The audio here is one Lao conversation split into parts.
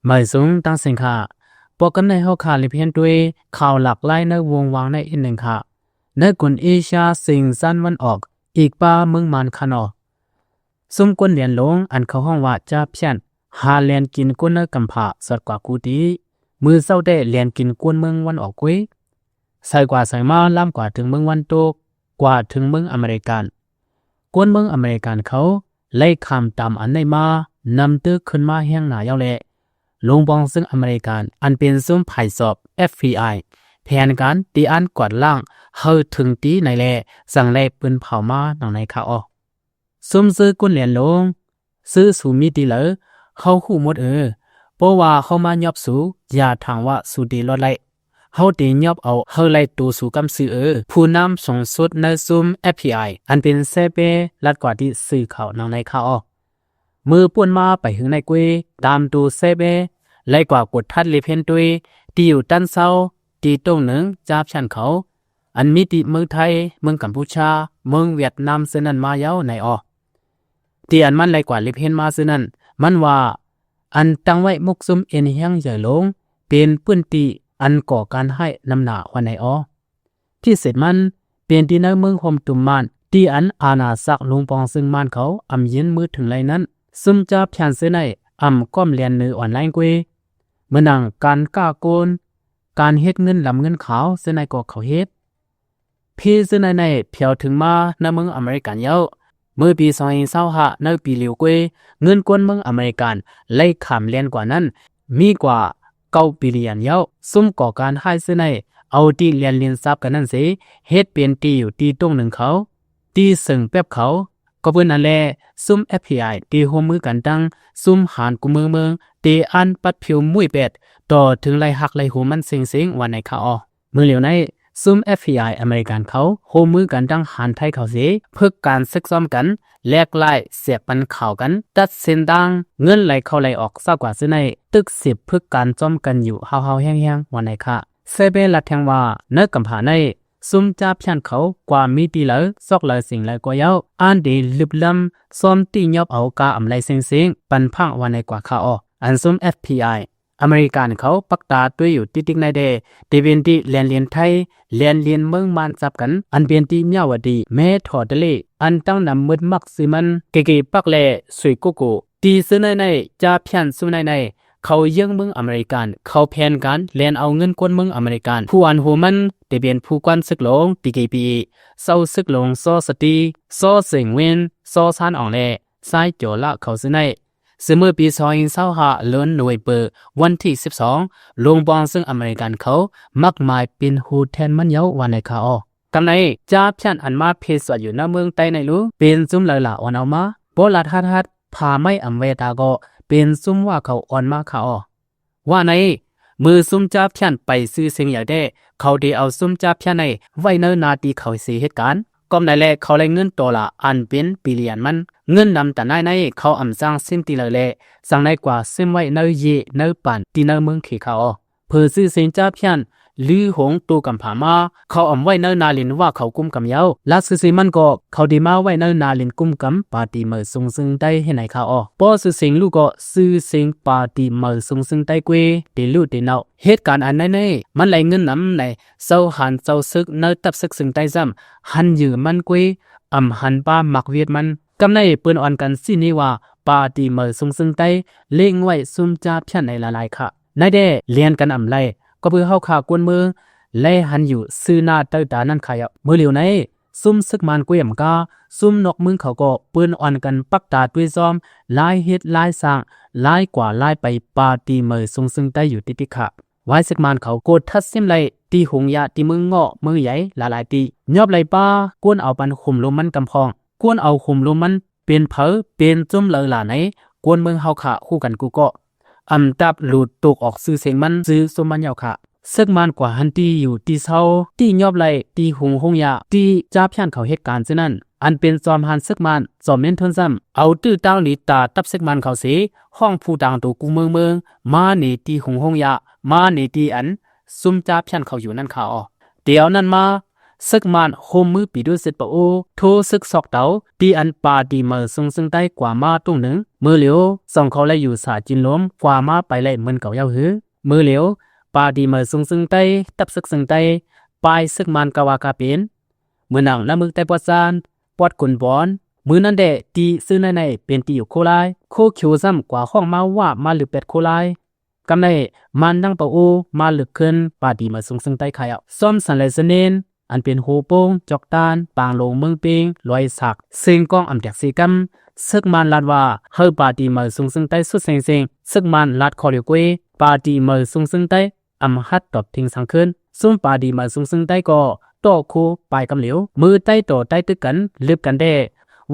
ມາຍສູງຕັ້ງເສັງຂະ ພວກກຳໃນເຮົາຂ້າ ໄດ້ພຽນດ້ວຍຂ່າວຫຼາກຫຼາຍໃນວົງວາງໃນອີກໜຶ່ງຂະ ໃນກຸນເອເຊຍເສັງຊັ້ນວັນອອກ ອີກປ່າເມືອງມານຂະເນາະ. ຊຸມຄົນຫຼຽນຫຼົງ ອັນເຂົາຮ້ອງວ່າຈາພຽນ ຫາແລ່ນກິນຄົນໃນກຳຜາ ສອດກວ່າກູຕີ ມື້ເຊົ້າແດ່ແລ່ນກິນຄົນເມືອງວັນອອກກຸ້ຍ ໃສ່ກວ່າໃສ່ມາ ລາມກວ່າເຖິງເມືອງວັນຕົກ ກວ່າເຖິງເມືອງອາເມລິກັນ. ຄົນເມືອງອາເມລິກັນເຂົາໄລ່ຂ້າມຕາມອັນໃດມາ ນຳເຕີຂຶ້ນມາແຮງໜ້າຍາວແລະ ໂລງບອງເຊິ່ງອາເມລິກັນ ອັນເປັນຊຸມຝ່າຍສອບ ເອັຟບີໄອ ແຜນການຕີອັນກວາດລ້າງ ເຮົາເຖິງຕີໃນແລ ຈັ່ງໄດ້ປືນເຜົາມາໜັງໃນຂະອອກ. ຊຸມຊື່ຄົນຫຼຽນຫຼົງ ຊື່ສູມີຕີເລີ ເຮົາຮູ້ໝົດເອີ ເພາະວ່າເຮົາມາຍອບສູ ຢ່າຖາມວ່າສູຕີລອດໄດ້ ເຮົາຕີຍອບເອົາເຮົາໄລ່ໂຕສູກຳຊື່ເອີ. ຜູ້ນຳສູງສຸດໃນຊຸມ ເອັຟບີໄອ ອັນເປັນແຊເປ້ ລັດກວ່າທີ່ສື່ຂ່າວໜັງໃນຂະອອກ. ມື້ປຸ້ນມາໄປເຖິງໃນກຸ້ຍ ຕາມໂຕແຊເປ້ ໄລ່ກວ່າກົດທັດເລເພນຕຸ້ຍ ທີ່ຢູ່ຕັນເຊົາ ທີ່ຕົງໜຶ່ງຈາພຽນເຂົາ ອັນມີທີ່ເມືອງໄທ ເມືອງກຳປູຊາ ເມືອງຫວຽດນາມເຊິ່ງນັ້ນມາຍາວໃນອອ. ທີ່ອັນມັນໄລ່ກວາດເລັບເຫັນມາຊື່ນັ້ນ ມັນວ່າ ອັນຕັ້ງໄວ້ໝົກຊຸມເອັນແຮງໃຫຍ່ຫຼວງ ເປັນພື້ນທີ່ອັນກໍ່ການຮ້າຍນຳໜ້າວ່າໃນອໍ. ພິເສດມັນ ເປັນທີ່ໃນເມືອງໂຮມຕຸມມານ ທີ່ອັນອານາຈັກຫຼວງປອງເຊິ່ງມານເຂົາອຳຢືນມືເຖິງໄລນັ້ນ ຊຸມຈາພຽນເສືອໃນອຳກ້ອມແລ່ນເໜີອອນລາຍເກວຍ ເໝືອນໜັງການຄ້າໂກນ ການເຮັດເງິນດຳເງິນຂາວເສືອໃນກໍເຂົາເຮັດ. ພີເສືອໃນໃນແຜ່ວເຖິງມາໃນເມືອງອາເມລິກັນແລ້ວ. ເມື່ອປີສອງພັນຊາວຫ້າ ໃນປີຫຼຽວເກວຍ ເງິນຄົນເມືອງອາເມລິກັນໄລ່ຂ້າມແລ່ນກວ່ານັ້ນ ມີກວ່າເກົ້າບິລຽນແລ້ວ. ຊຸມກໍ່ການຮ້າຍເສືອໃນ ເອົາທີ່ແລ່ນຫຼິ້ນຊັບກັນນັ້ນເສ ເຮັດເປັນທີ່ຢູ່ທີ່ຕົງໜຶ່ງເຂົາ ທີ່ເຊິ່ງແປັບເຂົາ. ກໍເປັນນັ້ນແຫຼະ ຊຸມເອັຟບີໄອ ທີ່ຮ່ວມມືກັນຕັ້ງ ຊຸມຫານກຸມເມືອງເມືອງ ທີ່ອັນປັດຜິວມຸ້ຍແປດ ຕໍ່ເຖິງໄລ່ຮັກໄລ່ໂຫມມັນເຊັງໆ ວ່າໃນຂະອອ. ມື້ຫຼຽວໃນ ຊຸມເອັຟບີໄອ ອາເມລິກັນເຂົາ ຮ່ວມມືກັນທັງຫານໄທເຂົາເສ ຝຶກການຊຶກຊ້ອມກັນ ແລກລ້າຍແສບປັນຂາວກັນ ຕັດເສັ້ນທາງເງິນໄຫຼເຂົ້າໄຫຼອອກຊາກກວ່າເສືອໃນ ຕຶກສິບຝຶກການຊ້ອມກັນຢູ່ຫ້າວໆແຮງໆ ວ່າໃນຂະ. ແຊເປ້ລັດແທງວ່າ ໃນກຳຜາໃນ ຊຸມຈາພຽນເຂົາກວ່າມີທີ່ເລີ ຊອກເລີເສັງເລີກວ່າເຍົາ ອັນເດລຶບລຳ ຊ້ອມຕີຍອບເອົາກາອຳໄລເຊັງໆ ປັນພັງວ່າໃນກວ່າຂະອອ. ອັນຊຸມເອັຟບີໄອ ອາເມລິກັນເຂົາປັກຕາຕຸ້ຍຢູ່ຕິດໆໃນແດ່ ທີ່ເປັນທີ່ແລ່ນເລນໄທ ແລ່ນເລນເມືອງມານຈັບກັນ ອັນເປັນທີ່ມຽວະດີ ແມ່ທໍທະເລ ອັນຕັ້ງນຳໝົດມັກຊື່ມັນ ເກເກປັກ ແລະ ສຸຍໂກໂກ ທີ່ເສືອໃນໃນ ຈາພຽນຊຸມໃນໃນ ເຂົາເຢີ້ງເມືອງອາເມລິກັນ ເຂົາແຜນການແລ່ນເອົາເງິນຄົນເມືອງອາເມລິກັນ ຜູ້ອັນໂຫມັນ ທີ່ເປັນຜູ້ກວານຊຶກຫຼວງ ດີເຄພີ ເຊົາຊຶກຫຼວງ ຊໍສະຕີ ຊໍເສັງເວັນ ຊໍຊານອອງ ແລະ ຊາຍຈໍລະ ເຂົາເສືອໃນ ເຊິ່ງເມື່ອປີສອງພັນຊາວຫ້າ ເດືອນໂນເວມເປີ ວັນທີສິບສອງ ໂລງບອງເຊິ່ງອາເມລິກັນເຂົາ ມັກໝາຍເປັນໂຮແທນມັນເຍົາ ວ່າໃນຂະອອ. ກຳໃນ ຈາພຽນອັນມາເພສວດຢູ່ໃນເມືອງໃຕ້ໃນລູ ເປັນຊຸມເລີຫຼາອ່ອນເອົາມາ ບໍ່ລາດຮັດຮັດ ຜ້າໄໝ້ອຳແວຕາກໍ ເປັນຊຸມວ່າເຂົາອ່ອນມາຂະອອ. ວ່າໃນ ເມື່ອຊຸມຈາພຽນໄປຊື່ເສັງໃຫຍ່ແດ່ ເຂົາໄດ້ເອົາຊຸມຈາພຽນໃນໄວ້ໃນໜ້າທີ່ເຂົາເສເຮັດການ ກອມໃນແລະ ເຂົາໄດ້ເງິນໂຕລະອັນເປັນບິລຽນມັນ ເງິນນຳຕານາຍໃນ ເຂົາອຳສ້າງຊິ້ນຕິເລີແລ ສັງໃນກວ່າຊິ້ມໄວ້ໃນເຢໃນປານ ທີ່ໃນເມືອງເຂຂາອອ ເຜີຊື່ເສັງຈາພຽນ ຫຼື ຫົງໂຕກຳຜາມາ ເຂົາອຳໄວ້ໃນນາລິນວ່າເຂົາກຸມກຳເຍົາ ລະຊື່ເສັງມັນກໍ ເຂົາໄດ້ມາໄວ້ໃນນາລິນກຸມກຳປາຕີເໝີຊົງເຊິ່ງໃຕ້ ເຮັດໃນຂະອອ. ພໍຊື່ເສັງລູກກໍ ຊື່ເສັງປາຕີເໝີຊົງເຊິ່ງໃຕ້ເກວຍ ເຕລູເຕເນົາ ເຮັດການອັນໃນໃນ ມັນໄຫຼເງິນນຳໃນ ເຊົາຫານເຊົາຊຶກ ໃນຕັບຊຶກເຊິ່ງໃຕ້ຊ້ຳ ຫັນເຫຍື່ອມັນເກວຍ ອຳຫັນປາໝາກວຽດມັນ ກຳໃນເພິ່ນອ່ອນກັນຊີ້ນີ້ວ່າ ປາຕີເໝີຊົງເຊິ່ງໃຕ້ ເລັງໄວ້ຊຸມຈາພຽນໃນຫຼາຍໆຂະ ໃນແດ່ລຽນກັນອຳໄລ ກໍເພື່ອເຮົາຂ້າກວນເມືອງ ແລະ ຫັນຢູ່ຊື່ໜ້າເຕົ້າຕານັ້ນຂະເຍົາ. ມື້ຫຼຽວໃນ ຊຸມຊຶກມານເກວຍອຳກາ ຊຸມນອກເມືອງເຂົາກໍເພິ່ນອ່ອນກັນປັກຕາຕຸ້ຍຊ້ອມ ລາຍເຮັດລາຍສ້າງ ລາຍກວ່າລາຍໄປ ປາຕີເໝີຊົງເຊິ່ງໃຕ້ຢູ່ຕິດໆຂະ. ວາຍຊຶກມານເຂົາກົດທັດຊິມໄລ່ ທີ່ຫົງຢາ ທີ່ເມືອງເງາະ ເມືອງໃຫຍ່ ຫຼາຍໆທີ່ ຍອບໄລ່ປາ ກວນເອົາປັນໂຮມລົມມັນກຳພອງ ກວນເອົາໂຮມລົມມັນ ເປັນເຜີ ເປັນຈຸ້ມເລີຫຼາໃນ ກວນເມືອງເຮົາຂ້າຮູ້ກັນກູ່ເກາະ ອຳຕັບຫຼູດຕົກອອກຊື່ເສັງມັນ ຊື່ຊຸມມັນເຍົາຂະ. ຊຶກມານກວ່າຫັນທີ່ຢູ່ທີ່ເຊົາ ທີ່ຍອບໄລ່ ທີ່ໂຮງ ໂຮງຢາ ທີ່ຈາພຽນເຂົາເຮັດການຊື່ນັ້ນ ອັນເປັນຈອມຫານຊຶກມານ ຈອມເມັນເທິນຊ້ຳ ເອົາຕື້ຕາງຫຼີຕາຕັບຊຶກມານເຂົາເສ ຮ້ອງຜູ້ຕາງໂຕກູເມືອງເມືອງ ມາໜີທີ່ໂຮງ ໂຮງຢາ ມາໜີທີ່ອັນ ຊຸມຈາພຽນເຂົາຢູ່ນັ້ນຂະອອ. ດຽວນັ້ນມາ ເສິກມານໂຮມມືປີໂດເຊັດປະໂອ ໂທເສິກຊອກເຕົາ ຕີອັນປາຕີເໝີຊຸງຊຶງໄຕ້ກວ່າມາຕຸງໜຶ່ງ. ມື້ຫຼຽວ ສອງເຂົາໄດ້ຢູ່ສາຈິນລົມ ກວ່າມາໄປໄດ້ເໝືອນເກົ່າເຍົາຮື. ມື້ຫຼຽວ ປາຕີເໝີຊຸງຊຶງໄຕ້ ຕັບເສິກຊຶງໄຕ້ ປາຍເສິກມານກະວ່າກະເປັນ. ມື້ໜັງ ນະເມືອງໄຕ້ປອດຊານ ປອດກຸນບອນ ມື້ນັ້ນແດ່ ຕີຊື່ໃນໃນເປັນຕີຢູ່ໂຄລາຍ ໂຄຂຽວຊ້ຳກວ່າຫ້ອງມາວ່າມາລືບແປດໂຄລາຍ. ກຳໄດ້ມານັ່ງປະໂອ ມາເລິກຂຶ້ນປາຕີເໝີຊຸງຊຶງໃຕ້ຂາຍເອົາ ຊອມສັນໄລສະເໜນ ອັນເປັນໂຮໂປ່ງ ຈອກຕານ ປາງໂລງ ເມືອງເປັງ ລອຍສັກ ເຊງກອງອຳແຕກເຊກຳ. ເສິກມານລາດວ່າ ເຮົາປາຕີເໝີຊຸງຊຶງໃຕ້ສຸດເຊັງໆ. ເສິກມານລາດຂໍ້ລຽວກວຍ ປາຕີເໝີຊຸງຊຶງໃຕ້ ອຳຫັດຕອບທິງສັງຄືນ. ຊຸມປາຕີເໝີຊຸງຊຶງໃຕ້ກໍຕໍ່ໂຄປາຍກຳຫຼຽວ ມືໃຕ້ຕໍ່ໃຕ້ຕຶກກັນ ລຶບກັນແດ່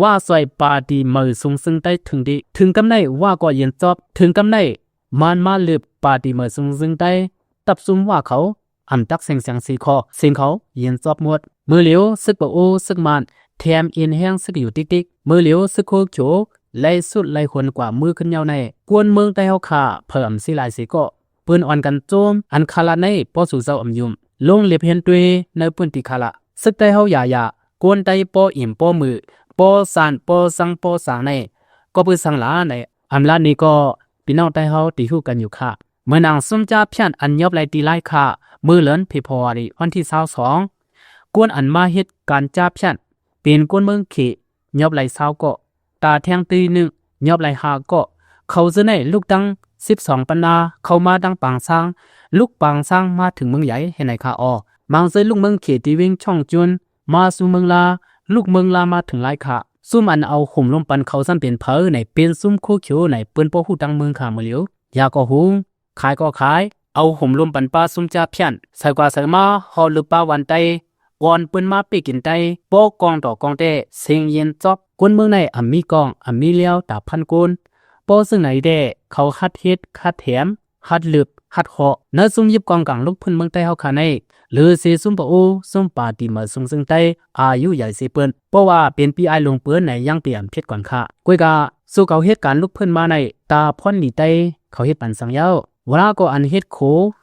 ວ່າຊ່ອຍປາຕີເໝີຊຸງຊຶງໃຕ້ເຖິງດີ. ເຖິງກຳໄດ້ວ່າກໍເຢັນຈອບ ເຖິງກຳໄດ້ ມານມາລຶບປາຕີເໝີຊຸງຊຶງໃຕ້ ຕັບຊຸມວ່າເຂົາ ອຳຕັກເສັງສຽງສີຄໍ ເສັງເຂົາເຢັນຈອບໝົດ. ມື້ຫຼຽວ ເສິກປະໂອ ເສິກມານ ແຖມເອັນແຮງເສິກຢູ່ຕິກໆ. ມື້ຫຼຽວ ເສິກໂຄຂຽວ ໄລ່ສຸດໄລ່ຫົນກວ່າມື້ຂຶ້ນເຍົາໃນ ກວນເມືອງໃຕ້ເຮົາຂ້າ ເຜີອອຳຊີຫຼາຍເສກໍ ເປີ້ນອ່ອນກັນໂຈມ ອັນຄາລະໃນ ປໍສູ່ເຈົ້າອຳຍຸມ ລົງເລັບເຮັນດ້ວຍໃນພື້ນທີ່ຄາລະ. ເສິກໃຕ້ເຮົາຢາຢາ ກວນໃຕ້ປໍອີມປໍມື ປໍຊານ ປໍສັງ ປໍສາງໃນ ກໍເປີ້ນສັງຫຼາໃນ ອຳລາດນີ້ກໍ ພີ່ນ້ອງໃຕ້ເຮົາຕີຮູ້ກັນຢູ່ຄ່າ. ເມື່ອນາງຊຸມຈາພຽນອັນຍອບໄລ່ຕີລາຍຄ່າ ມື້ເດືອນເຟບຣວາຣີ ວັນທີຊາວສອງ ກວນອັນມາເຮັດການຈາພຽນ ເປັນກວນເມືອງເຂ ຍອບໄລ່ຊາວເກາະ ຕາແທງຕີໜຶ່ງ ຍອບໄລ່ຫ້າເກາະ. ເຂົາເຈີໃນລຸກຕັ້ງສິບສອງປັນນາ ເຂົ້າມາຕັ້ງປາງຊ້າງ ລຸກປາງຊ້າງມາເຖິງເມືອງໃຫຍ່ ເຫັນໄດ້ຄ່າອໍ. ມາງເຈີລຸກເມືອງເຂ ຕີວິງຊ່ອງຈຸນ ມາສູ່ເມືອງລາ ລຸກເມືອງລາມາເຖິງລາຍຄ່າ. ຊຸມອັນເອົາໂຫມລົມປັນເຂົາຊ້ຳເປັນໃຜໃນ ເປັນຊຸມໂຄຂຽວໃນ ເປີ້ນບໍ່ຮູ້ຕັ້ງເມືອງຄ່າມື້ຫຼຽວ ຢາກໍຫຸງ ຂາຍກໍຂາຍ ເອົາໂຫມລົມປັນປາຊຸມຈາພຽນ ໃສ່ກວ່າໃສ່ມາ ຮອດລຶບປາວັນໄຕ ກ່ອນເປີ້ນມາເປກິນໄຕ ປໍກອງຕໍ່ກອງແຕ້ ເສັງເຢັນຈອບ. ຄົນເມືອງໃນອຳມີກອງ ອຳມີລຽວ ຕາພັນໂກນ ປໍເຊິ່ງໃນແດ່ ເຂົາຫັດເຮັດ ຫັດແຖມ ຫັດລຶບ ຫັດເຄາະ ໃນຊຸມຢິບກອງກາງລຸກພື້ນເມືອງໃຕ້ເຮົາຂ້າໃນ ຫຼືເສຊຸມປະໂອ ຊຸມປາຕີເໝີຊຸງເຊິ່ງໃຕ້ ອາຍຸໃຫຍ່ເສເປີ້ນ ເພາະວ່າເປັນປີອາຍຫຼົງເປີ້ນໃນຍັງເປັນອຳເພັດກ່ອນຄ່າ. ກວຍກາ ສູ່ເຂົາເຮັດການລຸກພື້ນມາໃນ ຕາພອນດີໃຕ້ ເຂົາເຮັດປັນສັງເຍົາ ວະລາກໍອັນເຮັດໂຄ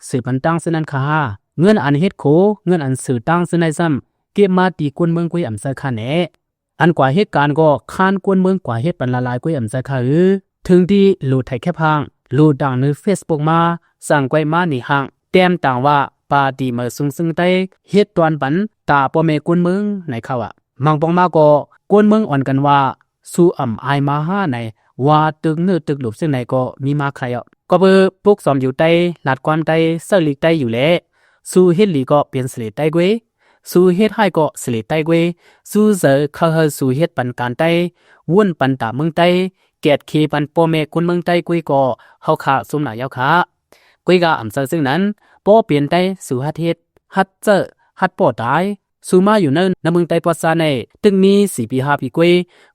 ເສືອປັນຕັ້ງຊື່ນັ້ນຄ່າ. ເງິນອັນເຮັດໂຄ ເງິນອັນເສືອຕັ້ງຊື່ໃນຊ້ຳ ເກັບມາຕີກວນເມືອງກວຍອຳເຊີຄ່າແນ່. ອັນກວ່າເຮັດການກໍຄ້ານກວນເມືອງກວ່າເຮັດປັນຫຼາຍໆກວຍອຳເຊີຄ່າເອີ. ເຖິງທີ່ໂຫຼໄຖແຄບຮ່າງ ໂຫຼດັງໃນເຟສບຸກມາ ສັງກວຍມາໜີຫ່າງ ແຕ້ມຕ່າງວ່າ ປາຕີເໝີຊຸງເຊິ່ງໃຕ້ ເຮັດຕອນປັນຕາພໍ່ແມ່ກວນເມືອງໃນຄ່າວ່າ. ມັງປອງມາກໍ ກວນເມືອງອ່ອນກັນວ່າ ສູ່ອຳອາຍມາຫາໃນ ວ່າຕຶກເນື້ອຕຶກຫຼຸບເຊິ່ງໃດກໍມີມາໃຄເອາະ ກໍເບີປຸກສອມຢູ່ໃຕ້ ລາດຄວາມໃຕ້ ເສີລີກໃຕ້ຢູ່ແລ. ສູ່ເຮັດດີກໍເປັນສະເລດໃຕ້ກວຍ ສູ່ເຮັດຮ້າຍກໍສະເລດໃຕ້ກວຍ ສູ່ເຈີເຂົາເຮີສູ່ເຮັດປັນການໃຕ້ ວຸ້ນປັນຕາເມືອງໃຕ້ ແກດເຄປັນພໍ່ແມ່ຄົນເມືອງໃຕ້ກວຍກໍເຮົາຂ້າສົມໜ້າເຍົາຂ້າ. ກວຍກາອຳເຊີເຊິ່ງນັ້ນ ປໍເປັນໃຕ້ສູ່ຫັດເຮັດ ຫັດເຈີ ຫັດປໍຕາຍ ສູ່ມາຢູ່ໃນນະເມືອງໃຕ້ປອດຊາໃນ ຕຶກມີສີ່ປີຫ້າປີກວຍ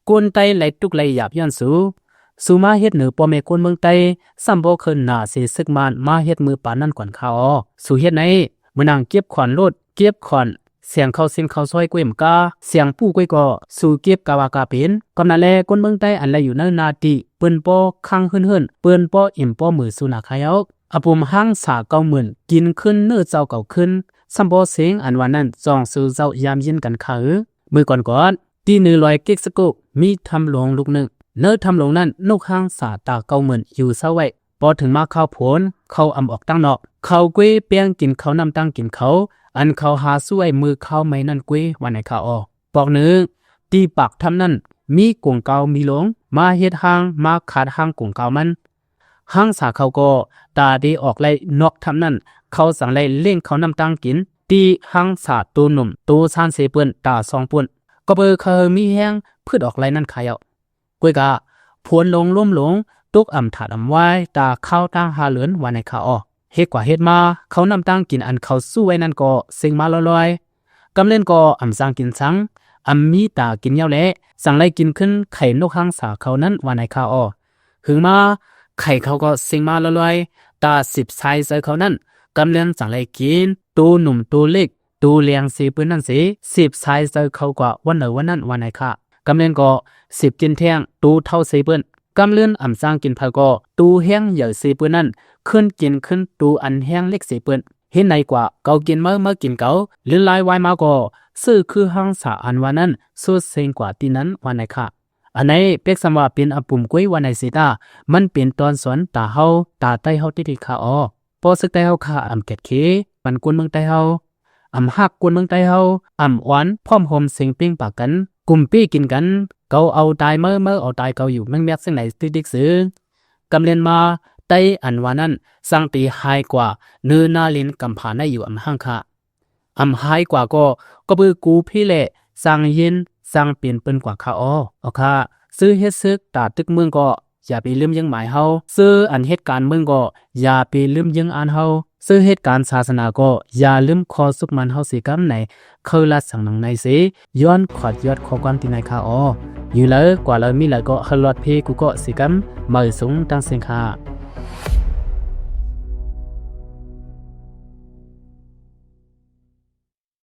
ຄົນໃຕ້ໄລ່ທຸກໄລ່ຢາບຍ້ອນສູ່ ສູ່ມາເຮັດເໜີພໍ່ແມ່ຄົນເມືອງໃຕ້ ຊ້ຳບໍ່ເຄີຍໜ້າເສເສິກມານມາເຮັດມື້ປານນັ້ນກ່ອນຄ່າອໍ. ສູ່ເຮັດໃນ ມື້ນາງເກັບຂອນໂລດ ເກັບຂອນ ສຽງເຂົ້າເສັ້ນເຂົ້າຊອຍກວຍມະກາ ສຽງປູກວຍກໍ ສູ່ເກັບກາວາກາເປັນ. ກຳນັ້ນແລ ຄົນເມືອງໃຕ້ອັນໄລຢູ່ໃນໜ້າທີ່ ເປີ້ນປໍຄ້າງເຮີນເຮີນ ເປີ້ນປໍອີ່ມປໍມືສູ່ໜ້າຄາຍເອົາ ອາປຸມຮັງສາເກົ້າໝື່ນ ກິນຄືນເນື້ອເຈົ້າເກົ່າຄືນ ຊ້ຳບໍ່ເສັງອັນວ່ານັ້ນ ຈອງສູ່ເຈົ້າຢາມຍິນກັນຄ່າເອີ. ມື້ກ່ອນໆ ທີ່ເນີລອຍເກັກສະໂກ ມີຖ້ຳຫຼວງລຸກໜຶ່ງ ເນີຖ້ຳຫຼວງນັ້ນ ນົກຮັງສາຕາເກົ້າໝື່ນຢູ່ເຊົາໄວ້ ພໍເຖິງມາຄາວຝົນ ເຂົາອຳອອກຕັ້ງນອກ ເຂົາກວຍແປ້ງກິນເຂົ້ານ້ຳຕັ້ງກິນເຂົາ ອັນເຂົາຫາສູ້ໄວ້ມື້ຄາວໃໝ່ນັ້ນກວຍ ວ່າໃນຄ່າອໍ. ປອກໜຶ່ງ ທີ່ປາກຖ້ຳນັ້ນ ມີກົງກາວມີໂລງ ມາເຮັດຮ່າງ ມາຂາດຮ່າງກົງກາວມັນ ຮັງສາເຂົາກໍ ຕາເດອອກໄລ່ນອກຖ້ຳນັ້ນ ເຂົາຈັ່ງໄລ່ເລັ່ງເຂົ້ານ້ຳຕັ້ງກິນ ທີ່ຮັງສາໂຕໜຸ່ມໂຕຊານເສເປີ້ນ ຕາສອງປຸ້ນ ກໍເບີເຂົາເຮີມີແຮງ ພືດອອກໄລ່ນັ້ນຂາຍເອົາ. ກວຍກາ ຝົນຫຼົງລົມຫຼົງ ຕົກອຳຖາດອຳວາຍ ຕາຄາວຕາຫ້າເດືອນ ວ່າໃນຄ່າອໍ. ເຮັດກວ່າເຮັດມາ ເຂົ້ານ້ຳຕັ້ງກິນອັນເຂົາສູ້ໄວ້ນັ້ນກໍເສັງມາລອຍໆ ກຳເລີນກໍອຳສ້າງກິນສັງ ອຳມີຕາກິນເຫຍົາແລ ຈັ່ງໄດ້ກິນຂຶ້ນໄຂ່ນົກຮັງສາເຂົານັ້ນ ວ່າໃນຄ່າອໍ. ຫຶງມາ ໄຂ່ເຂົາກໍເສັງມາລອຍໆ ຕາສິບຊາຍເຈີເຂົານັ້ນ ກຳເລີນຈັ່ງໄດ້ກິນ ໂຕໜຸ່ມໂຕເລັກ ໂຕແລງເສເປີ້ນນັ້ນເສ ສິບຊາຍເຈີເຂົາກວ່າວັນໃດວັນນັ້ນ ວ່າໃນຄ່າ. ກຳເລີນກໍສິບກິນແທ້ງ ໂຕເຖົ້າເສເປີ້ນ ກຳເລີນອຳສ້າງກິນເຜົາກໍ ໂຕແຮງໃຫຍ່ເສເປີ້ນນັ້ນ ຂຶ້ນກິນຂຶ້ນໂຕອັນແຮງເລັກເສເປີ້ນ. ເຮັດໃນກວ່າເຂົາກິນເມົາເມົາກິນເຂົາ ເລື່ອນລາຍວາຍມາກໍ ຊື່ຄືຮັງສາອັນວ່ານັ້ນ ສຸດເສັງກວ່າທີ່ນັ້ນວ່າໃນຂະ. ອັນໃນເປັກສຳວ່າເປັນອະປຸ່ມກຸຍວ່າໃນເສຕາ ມັນເປັນຕອນສອນຕາເຮົາ ຕາໄຕເຮົາຕິດໆຂະອໍ. ພໍເສິກໄຕເຮົາຂະອຳແກດເຄ ມັນກວນເມືອງໄຕເຮົາ ອຳຮັກກວນເມືອງໄຕເຮົາ ອຳອວນ ພ້ອມໂຮມເສັງເປັງປາກັນ ກຸມປີ້ກິນກັນ ເກົາເອົາຕາຍເມີ ເມີເອົາຕາຍເກົາຢູ່ ແມັກແມັກເຊິ່ງໃນຕິກໆເສື ກຳລຽນມາ ໄຕອັນວ່ານັ້ນ ສັງຕີຫາຍກວ່າ ເນີນາລິນກຳຜາໃນຢູ່ອຳຮັງຂະ. ອຳຫາຍກວ່າກໍ ກໍບືອກູພີແຫຼະ ສ້າງເຢັນສ້າງເປັນເປີ້ນກວ່າຂະອໍ. ເອົາຂະ ຊື່ເຮັດເສິກຕາຕຶກເມືອງກໍ ຢ່າໄປລືມເຢີ້ງໝາຍເຮົາ ຊື່ອັນເຮັດການເມືອງກໍ ຢ່າໄປລືມເຢີ້ງອ່ານເຮົາ ຊື່ເຮັດການສາສະໜາກໍ ຢ່າລືມຂໍ້ສຸກມັນເຮົາເສກຳໃນ ເຄີາລັດສັງໜັງໃນເສ ຍ້ອນຂອດຍອດຂໍ້ຄວາມທີ່ໃນຂະອໍ. ຢູ່ເລີກວ່າເລີມີເລີກໍ ໃຫ້ລອດເພກູເກາະເສກຳ ມາເອີສົງຕັ້ງເສັງຂະ.